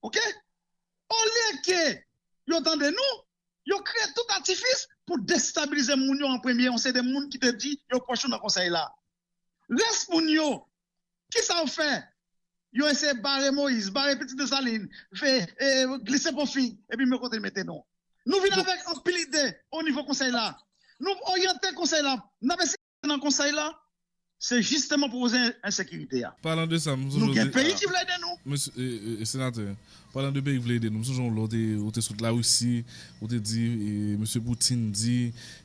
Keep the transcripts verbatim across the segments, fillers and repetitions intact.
Oke? Olye ke yo tande nou, yo kreye tout atifis pou destabilize moun yo an premye, yon seri de moun ki te di yo pwòch nou nan konsèy la. Rès moun yo, kisa yo fè? Yo eseye bare Moyiz, bare Pitit Desalin, fè, e, glise po fig, epi men kote l mete nou. Nou vin avèk anpil ide o nivo konsèy la. Nou oryante konsèy la. N ap eseye nan konsèy la, se jisteman pou koze ensekirite a. Palan de sa, m sonje Nou gen peyi ki vle ede nou. Mesye, e, e, senatè, palan de peyi ki vle ede nou, m sonje yon lè ou te, ou te sot Larisi, ou te di, e, mesye Putin di,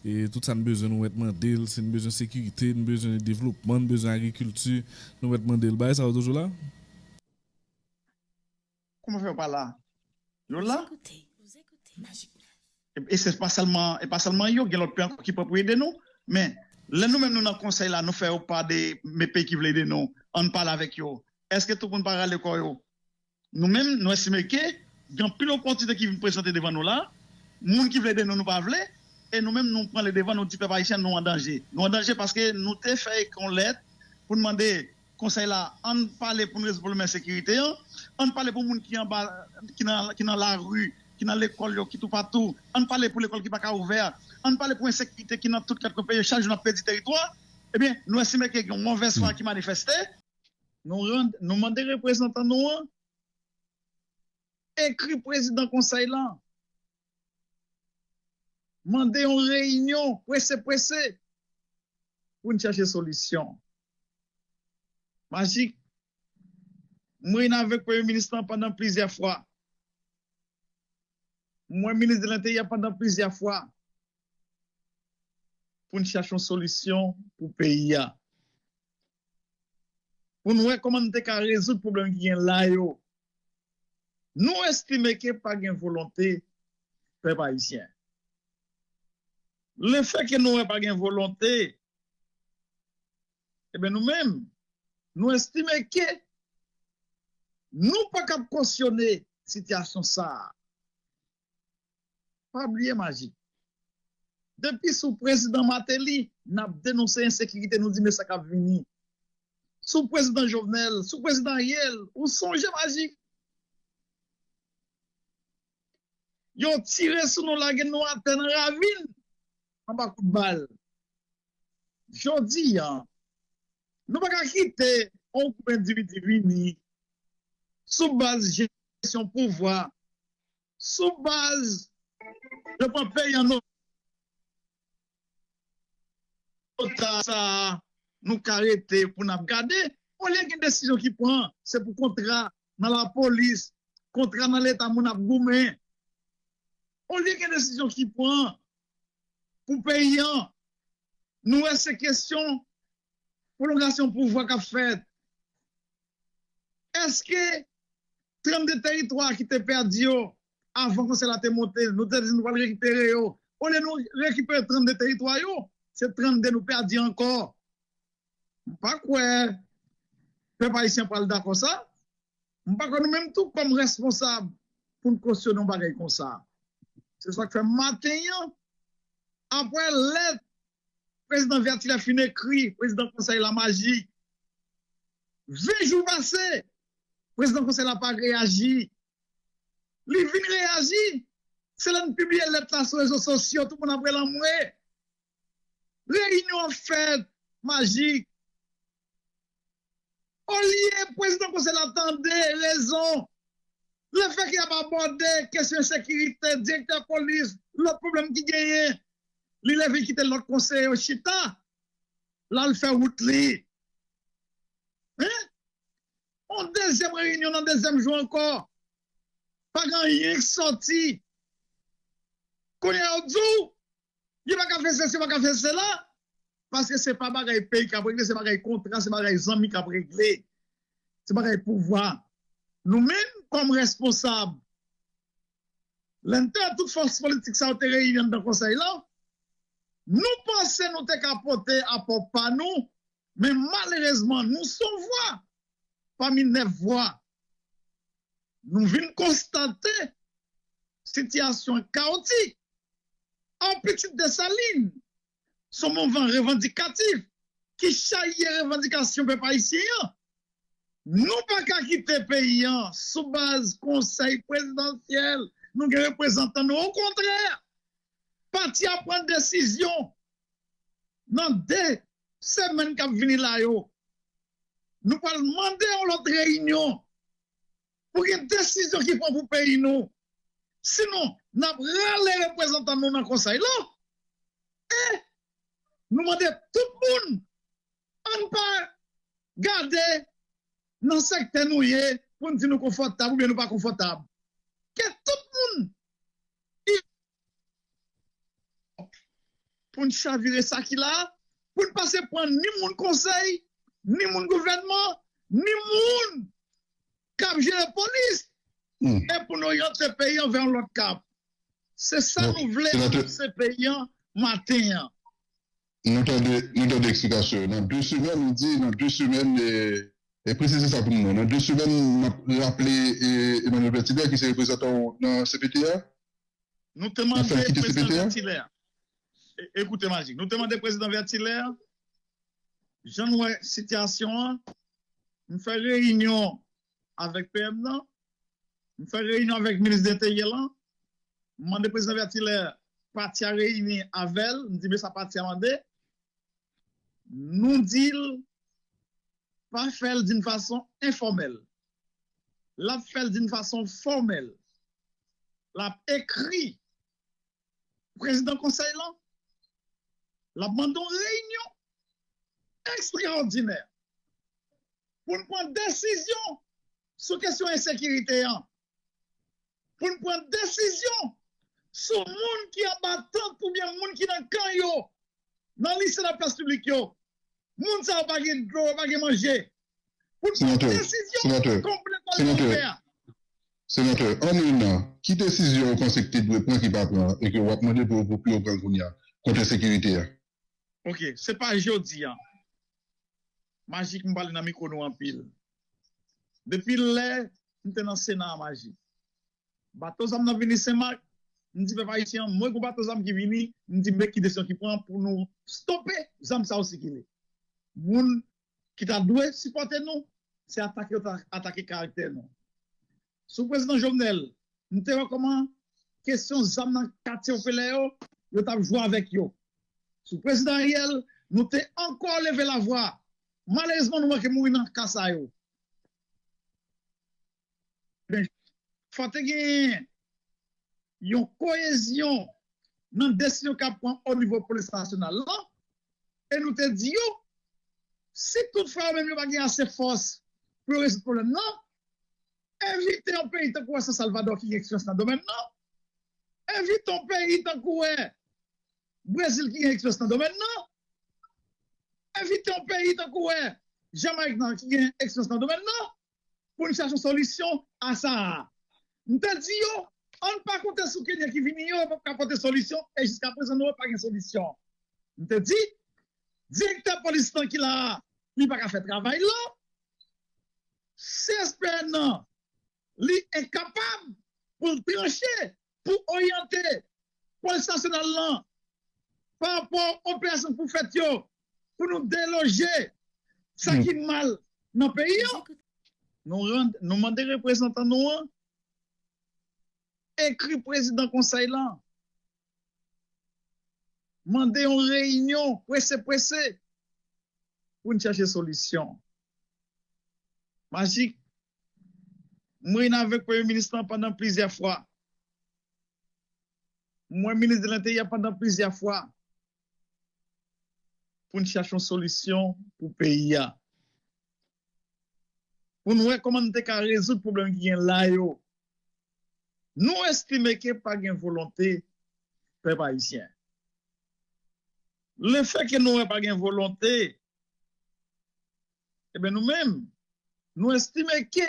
e, tout sa n bezwen nou mèt mande l, si n bezwen sekirite, n bezwen devlopman, n bezwen agrikilti, nou mèt mande l. Bagay sa yo toujou la? Kòman fè yo pa la? Yo la. E se pa sèlman, e pa sèlman yo, gen lòt peyi ankò ki pran pou ede nou. Men, lè nou menm nou nan konsèy la, nou fè yo pa de men peyi ki vle ede nou, ann pale avèk yo. Èske tout moun pa rale kò yo? Nou menm, nou estime ke gen anpil opòtinite ki vin prezante devan nou la, moun ki vle ede nou, nou pa vle, e nou menm, nou pran le devan, nou di pèp ayisyen, nou an danje. Nou an danje paske nou te fè ekri yon lèt pou n mande konsèy la, ann pale pou n rezoud pwoblèm ensekirite an, ann pale pou moun ki anba, ki nan, ki nan lari, ki nan lekòl yo, ki toupatou, ann pale pou lekòl ki pa ka ouvè, ann pale pou ensekirite ki nan tout kat kwen peyi yo, chak jou n ap pèdi teritwa. Ebyen, nou estime ke gen yon movèz fwa ki manifeste. Nou, rann, nou mande reprezantan nou an ekri prezidan konsèy la, mande yon reyinyon prese prese pou n chache solisyon. Majik, m reyini avèk premye minis lan pandan plizyè fwa. M wè minis de lenteryè pandan plizyè fwa pou n chache yon solisyon pou peyi a. Pou n wè kòman n te ka rezoud pwoblèm ki gen la yo. Nou estime ke pa gen volonte pèp ayisyen. Lefètke nou wè pa gen volonte, ebyen nou menm, nou estime ke nou pa kab kosyone sitiyasyon sa a. Pa bliye Majik. Depi sou prezidan Martelly, n ap denonse ensekirite, nou di men sa k ap vini. Sou prezidan Jovenel, sou prezidan Ariel, ou sonje Majik? Yo tire sou nou, lage nou atè nan ravin, anba kout bal. Jodi a, nou pa ka kite yon gwoup endividi vini sou baz jesyon pouvwa, sou baz yo pran peyi an otaj. Sa a, nou ka rete pou n ap gade. Olye gen desizyon ki pran, se pou kontra nan lapolis, kontra nan Leta moun ap goumen. Olye gen desizyon ki pran pou peyi an, nou wè se kesyon pwolongasyon pouvwa k ap fèt. Èske trannde teritwa ki te pèdi yo avan konsèy la te monte, nou te di nou pral rekipere yo? Olye nou rekipere trannde teritwa yo, se trannde nou pèdi ankò. M pa kwè pèp ayisyen pral dakò sa. M pa kwè nou menm tou kòm responsab pou n kosyone yon bagay konsa. Se sa k fè maten an, apre lèt prezidan Vertilè fin ekri prezidan konsèy la Majik, ven jou pase, prezidan konsèy la pa reyaji. Li vin reyaji, se lè n pibliye lèt la sou rezo sosyo, tout moun ap rele anmwe. Reyinyon ap fèt, Majik. Olye prezidan konsèy la tande rezon, lefètke y ap abòde kesyon ensekirite, direktè polis, lòt pwoblèm ki genyen, li leve kite lòt konseye yo chita, l al fè wout li. Hein? Yon dezyèm reyinyon nan dezyèm jou ankò, pa gen anyen k sòti. Kounye a yo di w, yo pa ka fè sesi, yo pa ka fè sela, paske se pa bagay peyi k ap regle, se bagay kontra, se bagay zanmi k ap regle, se bagay pouvwa. Nou menm, kòm responsab, lè n te wè tout fòs politik sa yo te reyini anndan konsèy la, nou panse nou te ka pote apò pa nou, men malerezman, nou se yon vwa pami nèf vwa. Nou vin konstate sitiyasyon kawotik. An Pitit Desalin, se yon mouvman revandikatif ki charye revandikasyon pèp ayisyen an. Nou pa ka kite peyi an sou baz konsèy prezidansyèl. Nou gen reprezantan nou. Okontrè, pati a pran desizyon nan de semèn k ap vini la yo. Nou pral mande yon lòt reyinyon pou gen desizyon ki pran pou peyi nou. Sinon, n ap rale reprezantan nou nan konsèy la. E nou mande tout moun, ann pa gade nan sektè nou ye pou n di nou konfòtab oubyen nou pa konfòtab. Ke tout moun pou n chavire sa ki la, pou n pase pran ni moun konsèy, ni moun gouvènman, ni moun k ap jere polis, e pou n oryante peyi an vè yon lòt kap. Se sa nou vle avanse peyi an maten an. Nou tande, nou tande eksplikasyon yo. Nan de semèn, nou di, nan de semèn, e, e presize sa pou nou. Nan de semèn, n ap raple e, Emmanuel Bertilè, ki se reprezantan w nan C P T A. Nou te mande prezidan Bertilè. E, ekoute, Majik, nou te mande prezidan Bertilè, jan n wè sitiyasyon an, m fè reyinyon avèk P M nan, m fè reyinyon avèk minis de enteryè lan, m mande prezidan Bertilè pati a reyini avè l, m di men sa pati a mande, nou di l pa fè l d'une façon informelle, l ap fè l d'une façon formelle, l ap ekri prezidan konsèy lan, l ap mande yon reyinyon ekstraòdinè pou n pran desizyon sou kesyon ensekirite an, pou n pran desizyon sou moun ki anba tant oubyen moun ki nan kan yo, nan lise, nan plas piblik yo. Moun sa yo pa gen dlo, yo pa gen manje. Pou n pran desizyon konplètman volonte a. Senatè, an en an, ki desizyon ou panse ki te dwe pran ki pa pran e ke w ap mande pou yo pou yo pran l kounye a kont ensekirite a? Ok, se pa jodi a. Majik, m pale nan mikwo nou anpil. Depi lè m te nan Sena a, Majik, bato zam nan vini Senmak, m di pèp ayisyen an, mwen gon bato zam ki vini, m di men ki desizyon ki pran pou nou stope zam sa yo sikile. Moun ki ta dwe sipòte nou, se atake yo ta atake karaktè nou. Sou prezidan Jovenel, m te wè kòman kesyon zam nan katye popilè yo, yo t ap jwe avèk yo. Sou prezidan Ariel, nou te ankò leve lavwa. Malerezman, nou manke mouri nan ka sa yo. Men, fò te gen yon koyezyon nan desizyon k ap pran o nivo polis nasyonal lan. E nou te di yo, si toutfwa yo menm yo pa gen ase fòs pou yo rezoud pwoblèm nan, envite yon peyi tankou wè San Salvadò ki gen eksperyans nan domèn nan, envite yon peyi tankou wè Brezil ki gen eksperyans nan domèn nan, envite yon peyi tankou wè Jamayik nan ki gen eksperyans nan domèn nan, pou n chache yon solisyon a sa a. M te di yo, ann pa konte sou Kenyan ki vini yo, yo p ap ka pote solisyon, e jiska prezan nou wè pa gen solisyon. M te di, direktè polis lan ki la a, li pa ka fè travay lan, C S P N nan, li enkapab pou l tranche, pou oryante polis nasyonal lan pa rapò operasyon k pou fèt yo, pou nou deloje sa ki mal nan peyi an. Nou, nou mande reprezantan nou an ekri prezidan konsèy lan, mande yon reyinyon prese prese pou n chache solisyon. Majik, m reyini avèk premye minis lan pandan plizyè fwa. M wè minis de lenteryè pandan plizyè fwa pou n chache yon solisyon pou peyi a. Pou n wè kòman n te ka rezoud pwoblèm ki gen la yo. Nou estime ke pa gen volonte pèp ayisyen. Lefètke nou wè pa gen volonte, ebyen nou menm, nou estime ke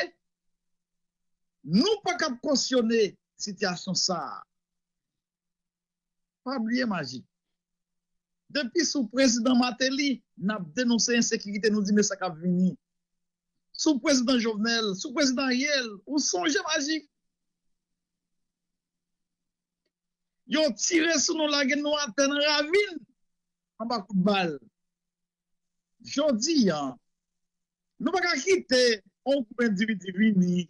nou pa kab kosyone sitiyasyon sa a. Pa bliye Majik. Depi sou prezidan Martelly, n ap denonse ensekirite, nou di men sa k ap vini. Sou prezidan Jovenel, sou prezidan Ariel, ou sonje Majik? Yo tire sou nou, lage nou atè nan ravin, anba kout bal. Jodi a, nou pa ka kite yon gwoup endividi vini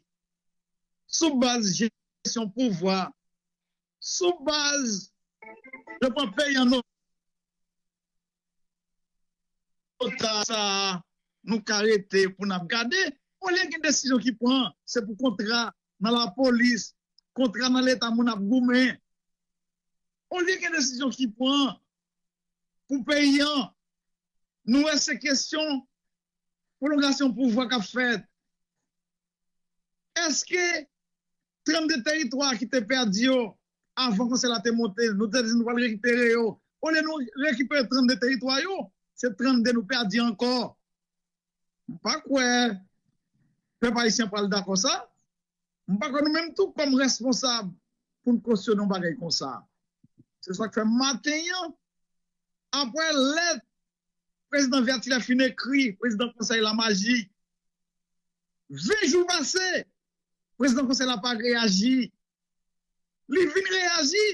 sou baz jesyon pouvwa, sou baz yo pran peyi an otaj, sa a, nou ka rete pou n ap gade. Olye gen desizyon ki pran, se pou kontra nan lapolis, kontra nan Leta moun ap goumen. Olye gen desizyon ki pran pou peyi an, nou wè se kesyon pwolongasyon pouvwa k ap fèt. Èske trannde teritwa ki te pèdi yo avan konsèy la te monte, nou te di nou pral rekipere yo? Olye nou rekipere trannde teritwa yo, se trannde nou pèdi ankò. M pa kwè pèp ayisyen pral dakò sa. M pa kwè nou menm tou kòm responsab pou n kosyone yon bagay konsa. Se sa k fè maten an, apre lèt prezidan Vertilaire fin ekri prezidan konsèy la, Majik, ven jou pase, prezidan konsèy la pa reyaji. Li vin reyaji,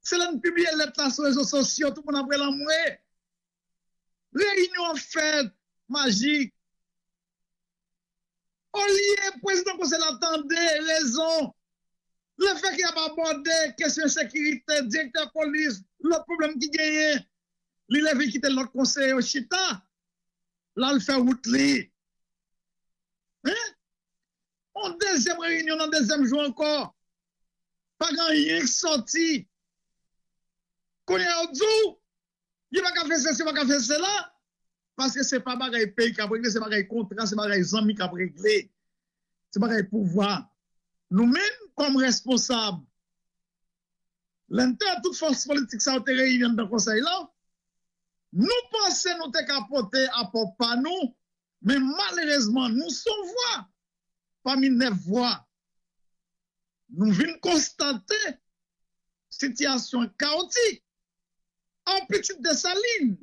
se lè n pibliye lèt la sou rezo sosyo, tout moun ap rele anmwe. Reyinyon an fèt, Majik. Olye prezidan konsèy la tande rezon, lefètke y ap abòde kesyon ensekirite, direktè polis, lòt pwoblèm ki genyen, li leve kite lòt konseye yo chita, l al fè wout li. Hein? On dezyèm reyinyon nan dezyèm jou ankò. Pa gen anyen k sòti. Kounye a yo di w, yo pa ka fè sesi, yo pa ka fè sela, paske se pa bagay peyi k ap regle, se bagay kontra, se bagay zanmi k ap regle, se bagay pouvwa. Nou menm, kòm responsab, lè n te wè tout fòs politik sa yo te reyini anndan konsèy la, nou panse nou te ka pote apò pa nou, men malerezman, nou se yon vwa pami nèf vwa. Nou vin konstate sitiyasyon kawotik. An pitit Desalin,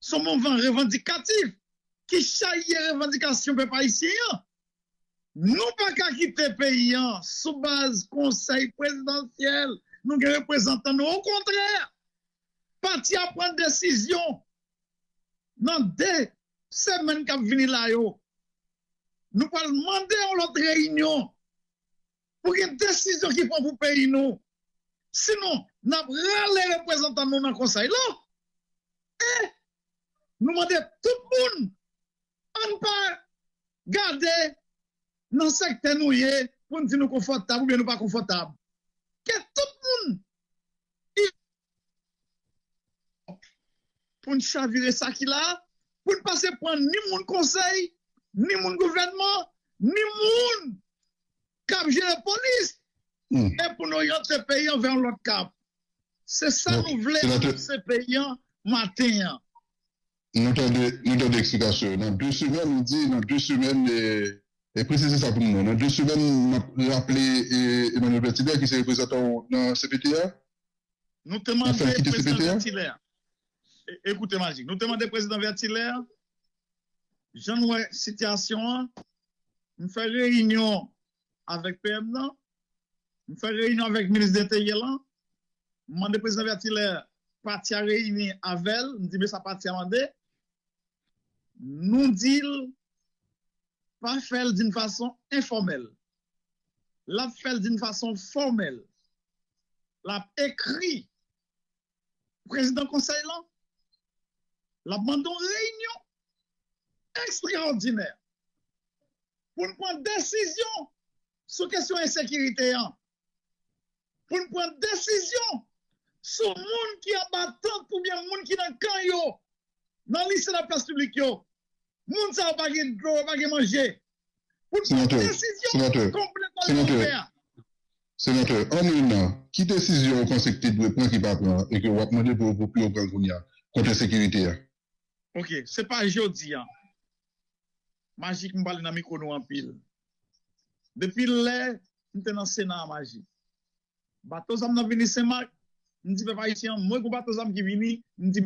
se yon mouvman revandikatif ki chaye revandikasyon pèp ayisyen an. Nou pa ka kite peyi an sou baz konsèy prezidansyèl, nou gen reprezantan nou. Okontrè, pati a pran desizyon nan de semèn k ap vini la yo. Nou pral mande yon lòt reyinyon pou gen desizyon ki pran pou peyi nou. Sinon, n ap rale reprezantan nou nan konsèy la. E nou mande tout moun, ann pa gade nan sektè nou ye pou n di nou konfòtab oubyen nou pa konfòtab. Ke tout moun pou n chavire sa ki la, pou n pase pran ni moun konsèy, ni moun gouvènman, ni moun k ap jere polis, e pou n oryante peyi an vè yon lòt kap. Se sa nou vle avanse peyi an maten an. Nou tande, nou tande eksplikasyon yo. Nan de semèn, nou di, nan de semèn, e, e presize sa pou nou. Nan de semèn, n ap raple e, Emmanuel Bertilè, ki se reprezantan w nan C P T A, Nou te mande prezidan Vertilè. E, ekoute, Majik, nou te mande prezidan Vertilè, jan n wè sitiyasyon an, m fè reyinyon avèk P M nan, m fè reyinyon avèk minis enteryè lan, m mande prezidan Vertilè, pati a reyini avè l, m di men sa pati a mande, nou di l pa fè l d'une façon informèl. L ap fè l d'une façon formèl. L ap ekri prezidan konsèy lan. L ap mande yon reyinyon ekstraòdinè pou n pran desizyon sou kesyon ensekirite an. Pou n pran desizyon sou moun ki anba tant oubyen moun ki nan kan yo, nan lise nan plas piblik yo. Moun sa yo pa gen dlo, yo pa gen manje. Pou n pran desizyon konplètman volonte a. Senatè, an un an, ki desizyon ou panse ki te dwe pran ki pa pran e ke w ap mande pou, pou, pou yo pran kounye a kont ensekirite a? Ok, se pa jodi a. Majik, m pale nan mikwo nou anpil. Depi lè m te nan Sena a, Majik, bato zam nan vini Senmak, m di pèp ayisyen an, mwen gon bato zam ki vini, m di